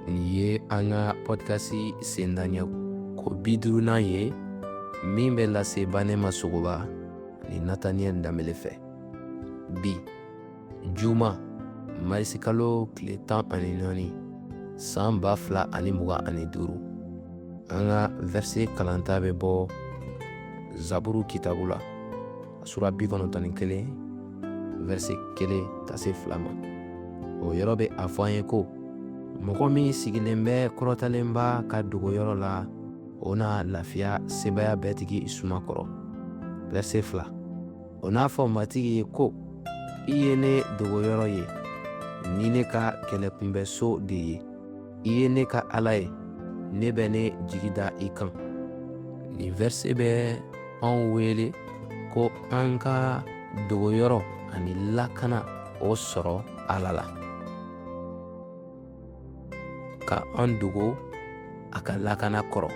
Nin ye an ka pɔdikasi sendaɲɛ ko 50nan ye min bɛ lase Banɛma Sogoba ni Nataniyɛli Danbele fɛ. Bi juma marisikalo tile 14 san 2025, an ka vɛrise kalanta bɛ bɔ Zaburu kitabu la, sura 91, vɛrise 1 ka se 2 ma. O yɔrɔ bɛ a fɔ an ye ko mɔgɔ min sigilen bɛ kɔrɔtalenba ka dogoyɔrɔ la, o na lafiya sebaaya bɛɛ tigi suma kɔrɔ. Vɛrise 2, o n'a fɔ Matigi ye ko, i ye ne dogoyɔrɔ ye ni ne ka kɛlɛkunbɛso de ye. I ye ne ka Ala ye, ne bɛ ne jigi da i kan. Nin vɛrise bɛ anw wele ko an ka dogoyɔrɔ ani lakana o sɔrɔ Ala la, ka an dogo a ka lakana kɔrɔ.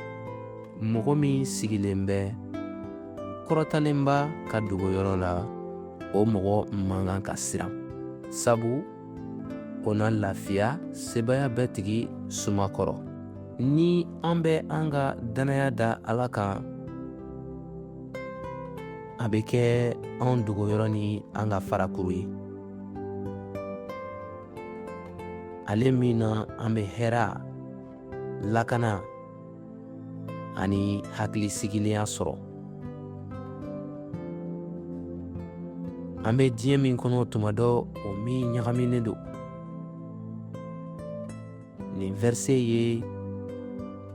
Mɔgɔ min sigilen bɛ kɔrɔtalenba ka dogoyɔrɔ la, o mɔgɔ man kan ka siran, sabu o na lafiya sebaaya bɛɛ tigi suma kɔrɔ. Ni an bɛ an ka dannaya da Ala kan, a bɛ kɛ anw dogoyɔrɔ ni an ka farakuru ye. Ale min na an bɛ hɛrɛ, lakana ani hakilisigilenya sɔrɔ. An bɛ diɲɛ min kɔnɔ tuma dɔ, o min ɲagaminen don. Nin vɛrise ye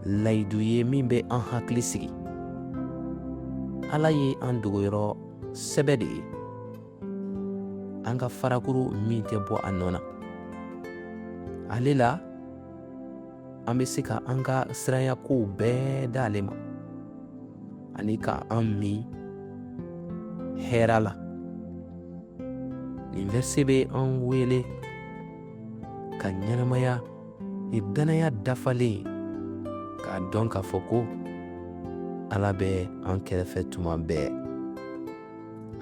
layidu ye min bɛ an hakili sigi. Ala ye an dogoyɔrɔ sɛbɛ de ye, an ka farakuru min tɛ bɔ a nɔ na. Ale la an bɛ se ka an ka siranya kow bɛɛ da ale ma ani ka an min hɛrɛ la. Nin vɛrise bɛ an wele ka ɲɛnamaya ni dannaya dafalen, k'a dɔn k'a fɔ ko Ala bɛ an kɛrɛfɛ tuma bɛɛ.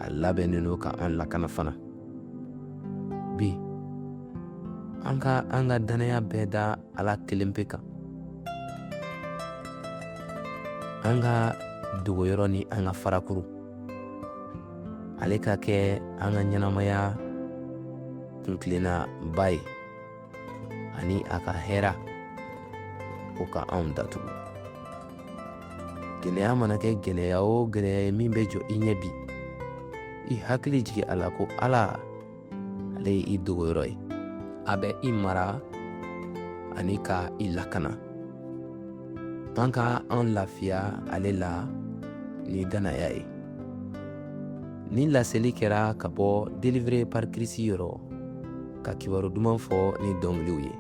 A labɛnnen don ka an lakana fana. Bi an ka an ka dannaya bɛɛ da Ala kelen pe kan, an ka dogoyɔrɔ ni an ka farakuru. Ale ka kɛ an ka ɲɛnamaya kuntilennaba ye, ani a ka hɛra o ka anw datugu. Gɛlɛya mana kɛ gɛlɛya o gɛlɛya ye min bɛ jɔ i ɲɛ bi, i hakili jigin a la ko Ala, ale ye i dogoyɔrɔ ye. A bɛ i mara ani ka i lakana. An ka an lafiya ale la ni dannaya ye. Nin laseli kɛra ka bɔ Délivré par Christ yɔrɔ, ka kibaru duman fɔ ni dɔnkiliw ye.